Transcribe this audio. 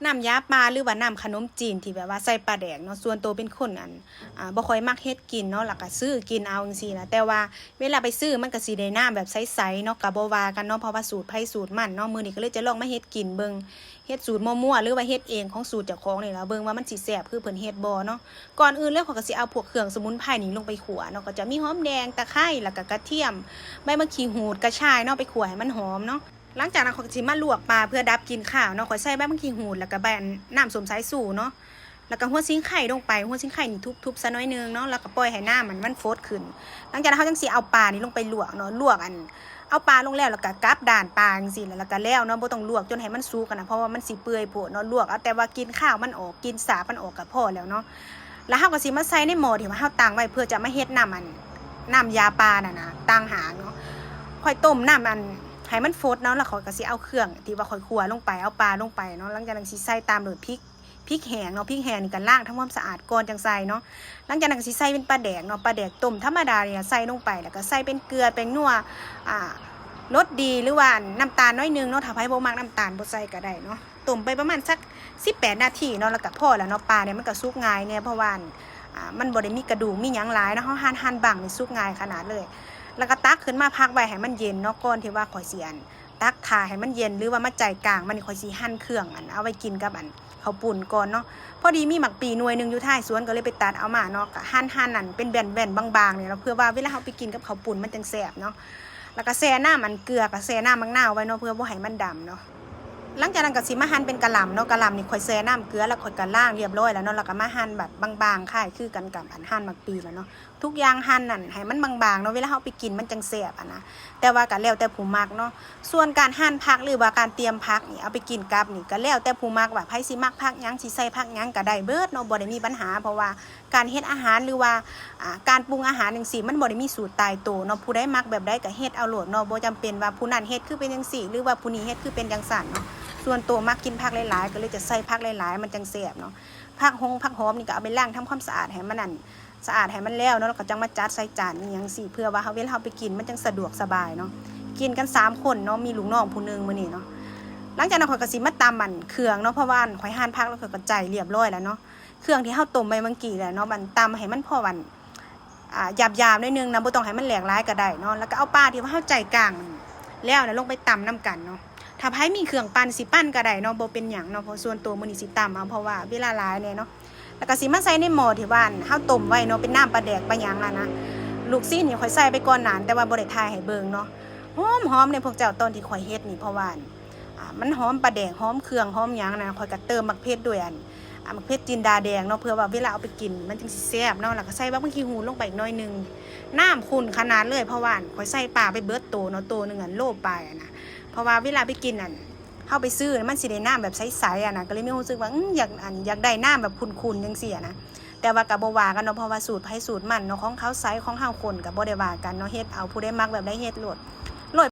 ນ້ຳຢາປ່າ ຫຼືວ່ານ້ຳຂະໜົມຈີນທີ່ແບບວ່າໃສ່ປາແດກເນາະ. ສ່ວນໂຕເປັນຄົນອັນ ອ່າ ບໍ່ຄ່ອຍມັກເຮັດກິນເນາະ ແລ້ວກໍຊື້ກິນເອົາຈັ່ງຊີ້ນະ. ແຕ່ວ່າເວລາໄປຊື້ມັນກໍຊິໄດ້ນ້ຳແບບໃສໆເນາະ ກໍບໍ່ວ່າກັນເນາະ ເພາະວ່າສູດໃຜສູດມັນເນາະ. ມື້ນີ້ກໍເລີຍຈະລອງມາເຮັດກິນເບິ່ງ ເຮັດສູດມົວໆ ຫຼືວ່າເຮັດເອງຂອງສູດເຈົ້າຂອງນີ້ລະ ເບິ່ງວ່າມັນຊິແຊບຄືເພິ່ນເຮັດບໍ່ເນາະ. ກ່ອນອື່ນເລີຍ ຂ້ອຍກໍຊິເອົາພວກເຄື່ອງສະໝຸນໄພນີ້ລົງໄປຂົ້ວເນາະ. ກໍຈະມີຫອມແດງ, ຕະໄຄ ແລ້ວກໍກະທຽມ, ໃບໝາກຂີ້ຫູດ, ກະຊາຍເນາະ ໄປຂົ້ວໃຫ້ມັນຫອມເນາະ. ຫຼັງຈາກນັ້ນ ຂ້ອຍກໍຊິມາລວກປາເພື່ອດັບກິ່ນຄາວເນາະ. ຂ້ອຍໃສ່ໃບໝາກຂີ້ຫູດ ແລ້ວກໍໃບ ອັນ ນ້ຳສົ້ມສາຍຊູເນາະ ແລ້ວກໍຫົວສີໄຄລົງໄປ. ຫົວສີໄຄນີ້ທຸບໆຊະໜ້ອຍໜຶ່ງເນາະ ແລ້ວກໍປ່ອຍໃຫ້ນ້ຳມັນ ມັນຟົດຂຶ້ນ. ຫຼັງຈາກນັ້ນ ເຮົາຈັ່ງຊິເອົາປານີ້ລົງໄປລວກເນາະ. ລວກ ອັນ ເອົາປາລົງແລ້ວ ແລ້ວກໍກັບດ້ານປາຈັ່ງຊີ້ ແລ້ວກໍແລ້ວເນາະ. ບໍ່ຕ້ອງລວກຈົນໃຫ້ມັນສຸກນະ ເພາະວ່າມັນຊິເປື່ອຍໂພດເນາະ. ລວກເອົາແຕ່ວ່າກິ່ນຄາວມັນອອກ ກິ່ນສາບມັນອອກກໍພໍແລ້ວເນາະ. ແລ້ວເຮົາກໍຊິມາໃສ່ໃນໝໍ້ທີ່ວ່າເຮົາຕັ້ງໄວ້ ເພື່ອຈະມາເຮັດນ້ຳ ອັນ ນ້ຳຢາປ່ານັ້ນນະ ຕ່າງຫາກເນາະ. ຂ້ອຍຕົ້ມນ້ຳ ອັນ ໃຫ້ມັນຟົດເນາະ ແລ້ວຂ້ອຍກໍຊິເອົາເຄື່ອງທີ່ວ່າຂ້ອຍຂົ້ວລົງໄປ ເອົາປາລົງໄປເນາະ. ຫຼັງຈາກນັ້ນຊິໃສ່ຕາມດ້ວຍພິກ ພິກແຫ້ງເນາະ. ພິກແຫ້ງນີ້ກໍລ້າງທຳຄວາມສະອາດກ່ອນຈັ່ງໃສ່ເນາະ. ຫຼັງຈາກນັ້ນກໍຊິໃສ່ເປັນປາແດກເນາະ ປາແດກຕົ້ມທຳມະດານີ້ລະໃສ່ລົງໄປ ແລ້ວກໍໃສ່ເປັນເກືອ ແປ້ງນົວ ອ່າ ລົດດີ ຫຼືວ່າ ອັນ ນ້ຳຕານໜ້ອຍໜຶ່ງເນາະ. ຖ້າໃຜບໍ່ມັກນ້ຳຕານບໍ່ໃສ່ກໍໄດ້ເນາະ. ຕົ້ມໄປປະມານສັກສິບແປດນາທີເນາະ ແລ້ວກໍພໍແລ້ວເນາະ. ປານີ້ມັນກໍສຸກງ່າຍແດ່ ເພາະວ່າ ອັນ ອ່າ ມັນບໍ່ໄດ້ມີກະດູກມີຫຍັງຫຼາຍເນາະ. ເຮົາຫັນໆບັ້ງນີ້ສຸກງ່າຍຂະໜາດເລີຍ. ແລ້ວກໍຕັກຂຶ້ນມາພັກໄວ້ໃຫ້ມັນເຢັນເນາະ ກ່ອນທີ່ວ່າຂ້ອຍຊິ ອັນ ຕັກຖ້າໃຫ້ມັນເຢັນ ຫຼືວ່າມາໃຈກາງມັນນີ້ ຂ້ອຍຊິຫັ່ນເຄື່ອງ ອັນ ເອົາໄວ້ກິນກັບ ອັນ ເຂົ້າປຸ້ນກ່ອນເນາະ. ພໍດີມີໝາກປີໜ່ວຍໜຶ່ງຢູ່ທ້າຍສວນ ກໍເລີຍໄປຕັດເອົາມາເນາະ. ກໍຫັ່ນໆ ອັນ ເປັນແບນໆ ບາງໆນີ້ລະ ເພື່ອວ່າເວລາເຮົາໄປກິນກັບເຂົ້າປຸ້ນມັນຈັ່ງແຊບເນາະ. ແລ້ວກໍແຊ່ນ້ຳ ອັນ ເກືອ ກໍແຊ່ນ້ຳໝາກນາວໄວ້ເນາະ ເພື່ອບໍ່ໃຫ້ມັນດຳເນາະ. ຫຼັງຈາກນັ້ນກໍຊິມາຫັ່ນເປັນກະຫຼ່ຳເນາະ. ກະຫຼ່ຳນີ້ຂ້ອຍແຊ່ນ້ຳເກືອແລ້ວ ແລ້ວຂ້ອຍກໍລ້າງຮຽບຮ້ອຍແລ້ວເນາະ. ແລ້ວກໍມາຫັ່ນແບບບາງໆ ຄ້າຍຄືກັນກັບ ອັນ ຫັ່ນໝາກປີແລ້ວເນາະ. ທຸກຢ່າງຫັ່ນນັ້ນໃຫ້ມັນບາງໆເນາະ ເວລາເຮົາໄປກິນມັນຈັ່ງແຊບຫັ້ນນະ. ແຕ່ວ່າກໍແລ້ວແຕ່ຜູ້ມັກເນາະ. ສ່ວນການຫັ່ນຜັກ ຫຼືວ່າການຕຽມຜັກນີ້ ເອົາໄປກິນກັບນີ້ ກໍແລ້ວແຕ່ຜູ້ມັກວ່າໃຜຊິມັກຜັກຫຍັງ ຊິໃສ່ຜັກຫຍັງກໍໄດ້ເບິດເນາະ ບໍ່ໄດ້ມີບັນຫາ. ເພາະວ່າການເຮັດອາຫານ ຫຼືວ່າ ອ່າ ການປຸງອາຫານຈັ່ງຊີ້ ມັນບໍ່ໄດ້ມີສູດຕາຍໂຕເນາະ. ຜູ້ໃດມັກແບບໃດກໍເຮັດເອົາໂລດເນາະ ບໍ່ຈຳເປັນວ່າຜູ້ນັ້ນເຮັດຄືເປັນຈັ່ງຊີ້ ຫຼືວ່າຜູ້ນີ້ເຮັດຄືເປັນຈັ່ງຊັ້ນເນາະ. ສ່ວນໂຕມັກກິນຜັກຫຼາຍໆ ກໍເລີຍຈະໃສ່ຜັກຫຼາຍໆ ມັນຈັ່ງແຊບເນາະ. ຜັກຫົງ ຜັກຫອມນີ້ກໍເອົາໄປລ້າງທຳຄວາມສະອາດໃຫ້ມັນ ອັນ ສະອາດໃຫ້ມັນແລ້ວເນາະ ແລ້ວກໍຈັ່ງມາຈັດໃສ່ຈານອີ່ຫຍັງຊີ້ ເພື່ອວ່າເຮົາ ເວລາເຮົາໄປກິນມັນຈັ່ງສະດວກສະບາຍເນາະ. ກິນກັນສາມຄົນເນາະ ມີລູກນ້ອງຜູ້ໜຶ່ງມື້ນີ້ເນາະ. ຫຼັງຈາກນັ້ນຂ້ອຍກໍຊິມາຕຳ ອັນ ເຄື່ອງເນາະ ເພາະວ່າ ອັນ ຂ້ອຍຫັ່ນຜັກແລ້ວຂ້ອຍກໍໃຈຮຽບຮ້ອຍແລ້ວເນາະ. ເຄື່ອງທີ່ເຮົາຕົ້ມໄວ້ເມື່ອກີ້ແຫຼະເນາະ ມັນຕຳໃຫ້ມັນພໍ ອັນ ອ່າ ຫຍາບໆໜ້ອຍໜຶ່ງນະ ບໍ່ຕ້ອງໃຫ້ມັນແຫຼກຫຼາຍກໍໄດ້ເນາະ. ແລ້ວກໍເອົາປາທີ່ວ່າເຮົາໃຈກາງແລ້ວນະ ລົງໄປຕຳນຳກັນເນາະ. ຖ້າໃຜມີເຄື່ອງປັ່ນ ຊິປັ່ນກໍໄດ້ເນາະ ບໍ່ເປັນຫຍັງເນາະ. ເພາະສ່ວນໂຕມື້ນີ້ຊິຕຳເອົາ ເພາະວ່າເວລາຫຼາຍແດ່ເນາະ. ແລ້ວກໍຊິມາໃສ່ໃນໝໍ້ທີ່ວ່າເຮົາຕົ້ມໄວ້ເນາະ ເປັນນ້ຳປາແດກປາຫຍັງຫັ້ນນະ. ລູກຊີ້ນນີ້ຂ້ອຍໃສ່ໄປກ່ອນໜ້າ ແຕ່ວ່າບໍ່ໄດ້ຖ່າຍໃຫ້ເບິ່ງເນາະ. ຫອມໆເດ້ພວກເຈົ້າ ຕອນທີ່ຂ້ອຍເຮັດນີ້ ເພາະວ່າ ອ່າ ມັນຫອມປາແດກ ຫອມເຄື່ອງ ຫອມຫຍັງນະ. ຂ້ອຍກໍເຕີມໝາກເຜັດດ້ວຍ ອັນ ອ່າ ໝາກເຜັດຈິນດາແດງເນາະ ເພື່ອວ່າເວລາເອົາໄປກິນມັນຈັ່ງຊິແຊບເນາະ. ແລ້ວກໍໃສ່ໃບໝາກຂີ້ຫູລົງໄປອີກໜ້ອຍໜຶ່ງ. ນ້ຳຂຸ້ນຂະໜາດເລີຍ ເພາະວ່າ ອັນ ຂ້ອຍໃສ່ປາໄປເບິດໂຕເນາະ ໂຕໜຶ່ງ ອັນ ໂລປາຍຫັ້ນນະ. ເພາະວ່າເວລາໄປກິນ ອັນ ເຮົາໄປຊື້ມັນຊິໄດ້ນ້ຳແບບໃສໆຫັ້ນນະ ກໍເລີຍມີຄວາມຮູ້ສຶກວ່າ ອືມ ຢາກ ອັນ ຢາກໄດ້ນ້ຳແບບຂຸ້ນໆຈັ່ງຊີ້ຫັ້ນນະ. ແຕ່ວ່າກໍບໍ່ວ່າກັນເນາະ ເພາະວ່າສູດໃຜສູດມັນເນາະ ຂອງເຂົາໃສ ຂອງເຮົາຂຸ້ນ ກໍບໍ່ໄດ້ວ່າກັນເນາະ. ເຮັດເອົາ ຜູ້ໃດມັກແບບໃດເຮັດໂລດ.